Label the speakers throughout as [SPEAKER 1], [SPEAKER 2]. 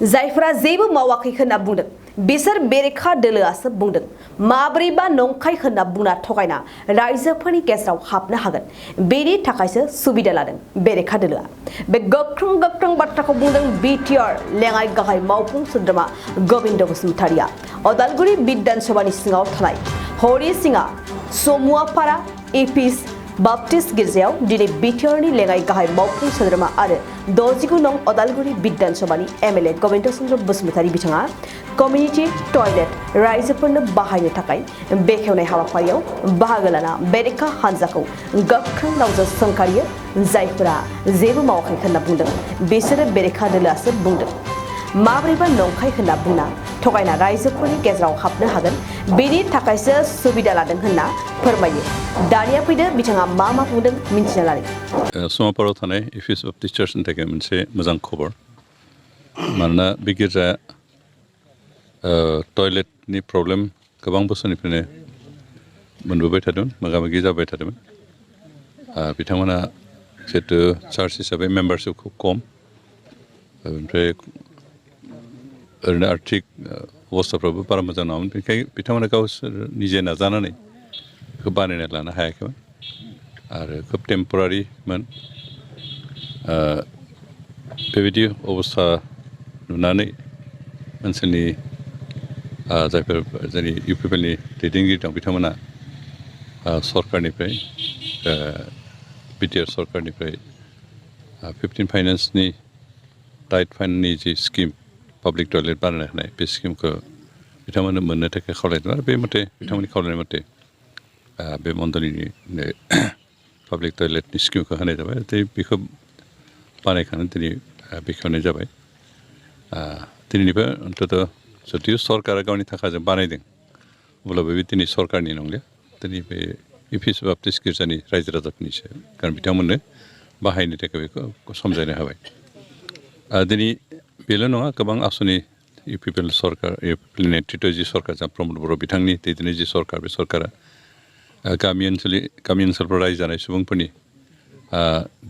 [SPEAKER 1] जायफोरा जेबो मावाखै होनना बुंदों बिसोर बेरेखा दोलोआसो बुंदों माब्रैबा नंखाय होनना बुंना थगायना रायजोफोरनि गेजेराव हाबनो हागोन बेनि थाखायसो सुबिदा लादों बेरेखा दोलोआ बे गोख्रों बाथ्राखौ बुंदों बिटिआर लेङाइ गाहाय मावफुं सोद्रोमा गोविन्द बसुमतारिया अदालगुरि बिधान सभानि सिङाव थानाय हरिसिङा समुआपारा एपिस बाप्टिस्ट गिर्जायाव दिनै बिटिआरनि लेङाइ गाहाय मावफुं सोद्रोमा आरो 69 नं अदालगुरि बिधान सभानि एमएलए गोविन्द चन्द्र बसुमतारि बिथाङा कमिउनिटि टयलेट रायजोफोरनो बाहायनो थाखाय बेखेवनाय हाबाफारियाव बाहागो लाना बेरेखा हान्जाखौ गोख्रों रावजों सोंखारियो जायफोरा जेबो मावाखै होनना बुंदों बिसोरो बेरेखा दोलोआसो बुंदों माब्रैबा नंखाय होनना बुंना थगायना रायजोफोरनि गेजेराव हाबनो हागोन बेनि थाखायसो सुबिदा लादों होनना फोरमायो दानिया फैदो बिथाङा मा बुंदों मिन्थिना लायो
[SPEAKER 2] समापाराव थानाय एपिस अफ टिचार्सनि थाखाय मोनसे मोजां खबर मानोना बे गिर्जाया टयलेटनि प्रब्लेम गोबां बोसोरनिफ्रायनो मोनबोबाय थादों मोगा-मोगि जाबाय थादोंमोन बिथांमोना जिहेतु चार्च हिसाबै मेम्बारशिप खुब खम ओमफ्राय ओरैनो आर्थिक अबस्थाफ्राबो बारा मोजां नङामोन बेनिखायनो बिथांमोना गावसोर निजे नाजानानै बेखौ बानायना लानो हायाखैमोन आरो खोब टेम्परारिमोन बेबायदि अबस्था नुनानै ओनसोलनि जायफोर जोंनि इउपिपिएलनि दैदेनगिरि दं बिथांमोना सरकारनिफ्राय बिटिआर सरकारनिफ्राय 15 फाइनान्सनि टाइट फान्डनि जि स्किम पाब्लिक टयलेट बानायनो होनाय बे स्किमखौ बिथांमोननो मोननो थाखाय खावलायदों आरो बे मथे बिथांमोननि खावलायनाय मथे बे मण्डलिनि पाब्लिक टयलेटनि स्किमखौ होनाय जाबाय बेखौ बानायखांनानै दिनै बेखेवनाय जाबाय दिनैनिफ्राय अन्तत जुदि सरकारा गावनि थाखाजों बानायदों अब्लाबो बे दिनै सरकारनि नंलिया दिनै बे एपिस बाप्टिस्ट गिर्जानि रायजो राजाफोरनिसो कारण बिथांमोननो बाहायनो थाखाय बेखौ समजायनो हाबाय दिनै बेल' नङा गोबां आसनि इउपिपिएल सरकार इउपिपिएल नेतृत्व जि सरकार जा प्रमद बर' बिथांनि दैदेननाय जि सरकार बे सरकारा गामि ओनसोलफ्राव रायजो जानाय सुबुंफोरनि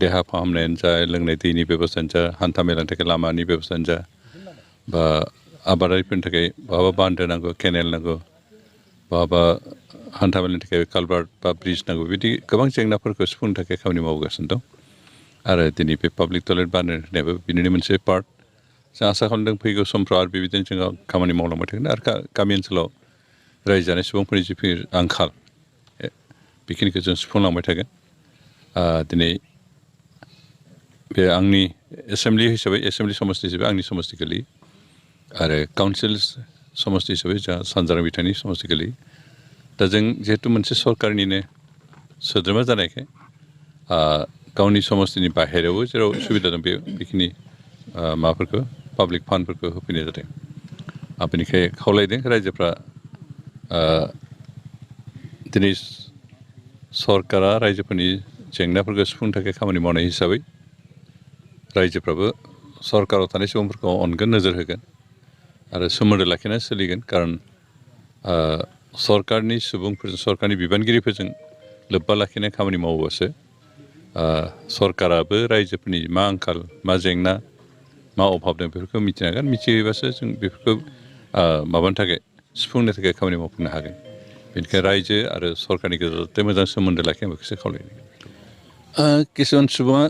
[SPEAKER 2] देहा फाहामनायानो जा लोंनाय दैनि बेब'स्थायानो जा हान्था मेलानि थाखाय लामानि बेब'स्थायानो जा बा आबादारिफोरनि थाखाय बहाबा बान्दो नांगौ केनेल नांगौ बहाबा हान्था मेलानि थाखाय कालभार्ट बा ब्रिज नांगौ बिदि गोबां जेंनाफोरखौ सुफुंनो थाखाय खामानि मावगासिनो दं आरो दिनै बे पाब्लिक टयलेट बानायनायाबो बिनिनो मोनसे पार्ट जों आसा खालामदों फैगौ समफ्राव आरो बेबायदिनो जोङो खामानि मावलांबाय थागोन आरो गामि ओनसोलाव रायजो जानाय सुबुंफोरनि जि आंखाल बेखिनिखौ जों सुफुंलांबाय थागोन दिनै बे आंनि एसेम्बलि समस्ति हिसाबै आंनि समस्ति गोलैयो आरो काउन्सिल समस्ति हिसाबै जोंहा सानजारां बिथांनि समस्ति गोलैयो दा जों जिहेतु मोनसे सरकारनिनो सोद्रोमा जानायखाय गावनि समस्तिनि बाहेरायावबो जेराव सुबिदा दं बेखिनि माबाफोरखौ पाब्लिक फान्डफोरखौ होफैनाय जादों बेनिखाय खावलायदों रायजोफ्रा दिनै सरकारा रायजोफोरनि जेंनाफोरखौ सुफुंनो थाखाय खामानि मावनाय हिसाबै रायजोफ्राबो सरकाराव थानाय सुबुंफोरखौ अनगोन नोजोर होगोन आरो सोमोन्दो लाखिनानै सोलिगोन खारन सरकारनि सुबुंफोरजों सरकारनि बिबानगिरिफोरजों लोब्बा लाखिनाय खामानि मावोबासो सरकाराबो रायजोफोरनि मा आंखाल मा जेंना मा अभाब दं बेफोरखौ मिथिनो हागोन मिथियोबासो जों बेफोरखौ माबानो थाखाय सुफुंनो थाखाय खामानि मावफुंनो हागोन बेनिखायनो रायजो आरो सरकारनि गेजेराव जाहाथे मोजां सोमोन्दो लाखियो बेखौसो खावलायदों किसुमान सुबुङा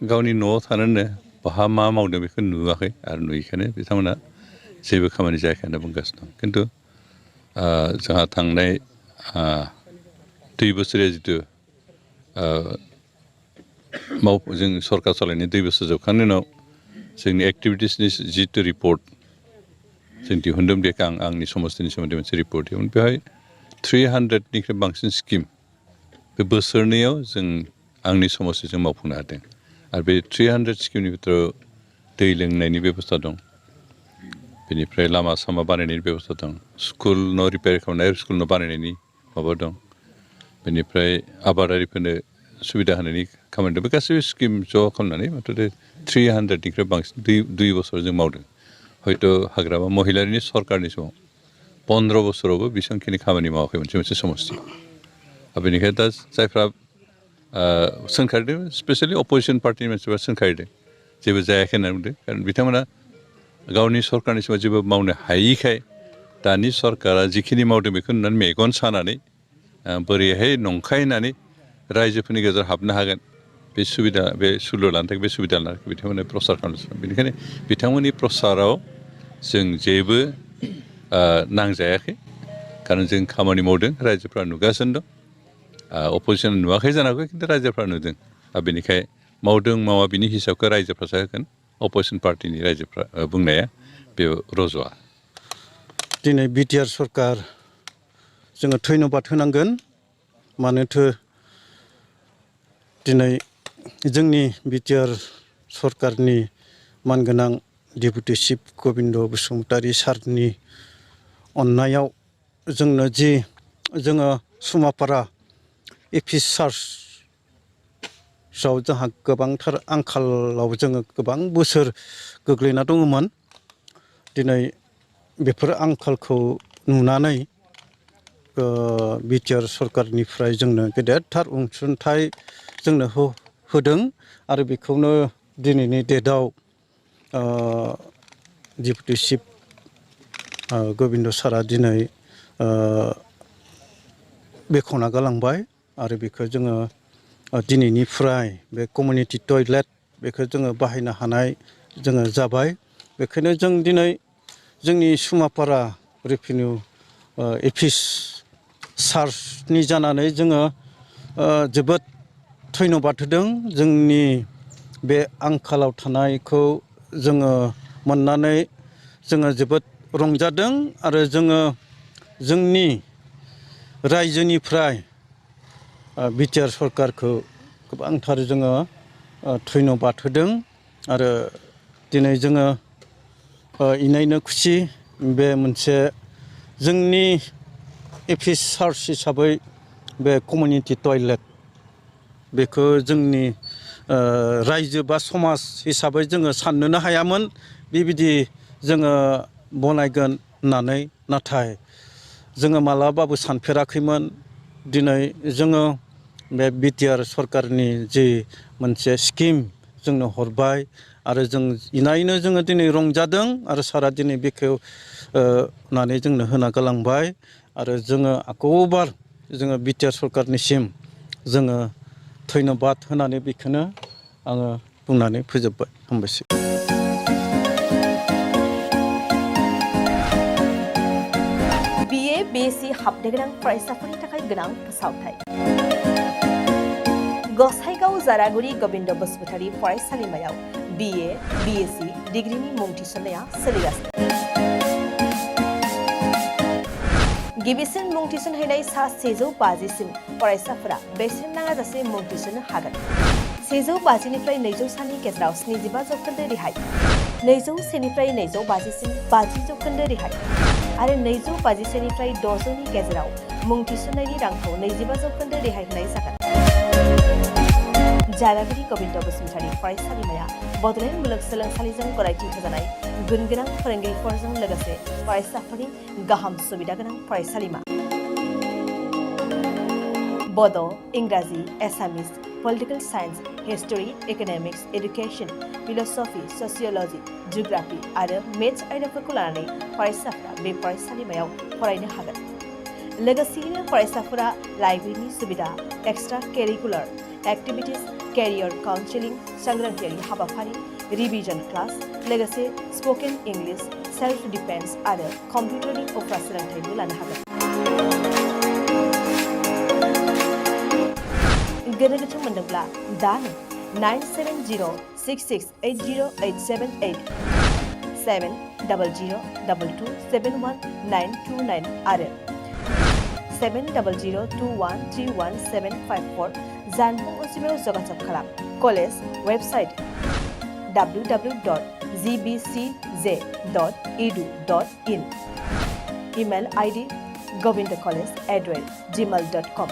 [SPEAKER 2] गावनि न'आव थानानैनो बहा मा मावदों बेखौ नुवाखै आरो नुयैखायनो बिथांमोना जेबो खामानि जायाखै होनना बुंगासिनो दं खिन्थु जोंहा थांनाय 2 बोसोरिया जिथु जों सरकार सालायनाय 2 बोसोर जोबखांनायनि उनाव जोंनि एक्टिभिटिसनि जिथु रिपर्ट जों दिहुनदों बेखौ आंनि समस्तिनि सोमोन्दै मोनसे रिपर्ट दिहुन बेवहाय 300निख्रुइ बांसिन स्किम बे बोसोरनैयाव जों आंनि समस्तिजों मावफुंनो हादों आरो बे 300 स्किमनि भितराव दै लोंनायनि बेबस्था दं बेनिफ्राय लामा सामा बानायनायनि बेबस्था दं स्कुल न' रिपेयार खालामनाय स्कुल न' बानायनायनि माबा दं बेनिफ्राय आबादारिफोरनो सुबिदा होनायनि खामानि दं बे गासैबो स्किम ज' खालामनानै मथ'थे 300निख्रुइ बांसिन 2 बोसोर जों मावदों हयथ' हाग्रामा महिलारिनि सरकारनि समाव 15 बोसोरावबो बेसेबांखिनि खामानि मावाखै मोनसे समस्ति बेनिखायनो दा जायफ्रा सोंखारिदों स्पेसियेलि अपोजिसन पार्टिनि मानसिफ्रा सोंखारिदों जेबो जायाखै होननानै बुंदों कारण बिथांमोना गावनि सरकारनि समाव जेबो मावनो हायिखाय दानि सरकारा जिखिनि मावदों बेखौ नुनानै मेगन सानानै बोरैहाय नंखाय होननानै रायजोफोरनि गेजेराव हाबनो हागोन बे सुबिदा बे सुलु लानो थाखाय बे सुबिदा लानो थाखाय बिथांमोना प्रसार खालामनो बेनिखायनो बिथांमोननि प्रसाराव जों जेबो नांजायाखै खारन जों खामानि मावदों रायजोफ्रा नुगासिनो दं अपोजिसन नुवाखै जानो हागौ खिन्थु रायजोफ्रा नुदों बेनिखाय मावदों मावा बिनि हिसाबखौ रायजोफ्रासो होगोन अपोजिसन पार्टिनि रायजोफ्रा बुंनाया बे रज'आ
[SPEAKER 3] दिनै बिटिआर सरकार जोङो धन्यबाद होनांगोन मानोथो दिनै जोंनि बिटिआर सरकारनि मानगोनां डेपुटि चिफ गबिन्द बसुमतारी सारनि अननायाव जोंनो जि जोङो सुमापारा एपिस चार्चआव जोंहा गोबांथार आंखालाव जोङो गोबां बोसोर गोग्लैना दङमोन दिनै बेफोर आंखालखौ नुनानै बिटिआर सरकारनिफ्राय जोंनो गेदेरथार अनसुंथाइ जोंनो होदों आरो बेखौनो दिनैनि डेटआव डेपुटि चिफ गबिन्द सारा दिनै बेखेवना गालांबाय आरो बेखौ जोङो दिनैनिफ्राय बे कमिउनिटि टयलेट बेखौ जोङो बाहायनो हानाय जोङो जाबाय बेखायनो जों दिनै जोंनि सुमापारा रेभिनिउ एपिस चार्चनि जानानै जोङो जोबोद धन्यबाद होदों जोंनि बे आंखालाव थानायखौ जोङो मोननानै जोङो जोबोद रंजादों आरो जोङो जोंनि रायजोनिफ्राय बिटिआर सरकारखौ गोबांथार जोङो धन्यबाद होदों आरो दिनै जोङो इनायनो खुसि बे मोनसे जोंनि एपिस चार्च हिसाबै बे कमिउनिटि टयलेट बेखौ जोंनि रायजो बा समाज हिसाबै जोङो साननोनो हायामोन बेबायदि जोङो बनायगोन होननानै नाथाय जोङो मालाबाबो सानफेराखैमोन दिनै जोङो बे बिटिआर सरकारनि जि मोनसे स्किम जोंनो हरबाय आरो जों इनायनो जोङो दिनै रंजादों आरो सारा दिनै बेखेवनानै जोंनो होना गालांबाय आरो जोङो आखौबार जोङो बिटिआर सरकारनिसिम जोङो धन्यबाद होनानै बेखौनो आङो बुंनानै फोजोबबाय हामबायसै
[SPEAKER 1] BA BSc हाबनो गोनां फरायसाफोरनि थाखाय गोनां फोसावथाय गसाइगाव जारागुरि गबिन्द बसुमतारी फरायसालिमायाव BA BSc डिग्रीनि मुं थिसननाया सोलिगासिनो गिबिसिन मुं थिसनहैनाय सा 150सिम फरायसाफोरा बेसेन नाङाजासे मुं थिसननो हागोन 150 निफ्राय 200 साननि गेजेराव 75 जौखोन्दो रेहाय 201 निफ्राय 250 सिम 50 जौखोन्दो रेहाय आरो 250 निफ्राय 600 नि गेजेराव मुं थिसननायनि रांखौ 25 जौखोन्दो रेहाय होनाय जागोन जारागुरि गबिन्द बसुमतारी फरायसालिमाया बड'लेण्ड मुलुगसोलोंसालिजों गनायथि होजानाय गुनगोनां फोरोंगिरिफोरजों लोगोसे फरायसाफोरनि गाहाम सुबिदा गोनां फरायसालिमा बड', इंराजि, Assamese, political science, history, economics, education, philosophy, sociology, geography आरो मेथ्स आयदाफोरखौ लानानै फरायसाफोरा बे फरायसालिमायाव फरायनो हागोन लोगोसेयैनो फरायसाफोरा लाइब्रेरिनि सुबिदा extra curricular activities career counselling सांग्रांथियारि हाबाफारि रिविजन क्लास लोगोसे स्पोकन इंग्लिश सेल्फ डिफेन्स आरो कम्पिउटारनि उफ्रा सोलोंथायबो लानो हागोन गोनो गोथो मोनदोंब्ला दानो 9706680878 7002271 आरो 7002131754 जानबुं अनजिमायाव जगाजग खालाम college website www.gbcj.edu.in email ID govindcollege@gmail.com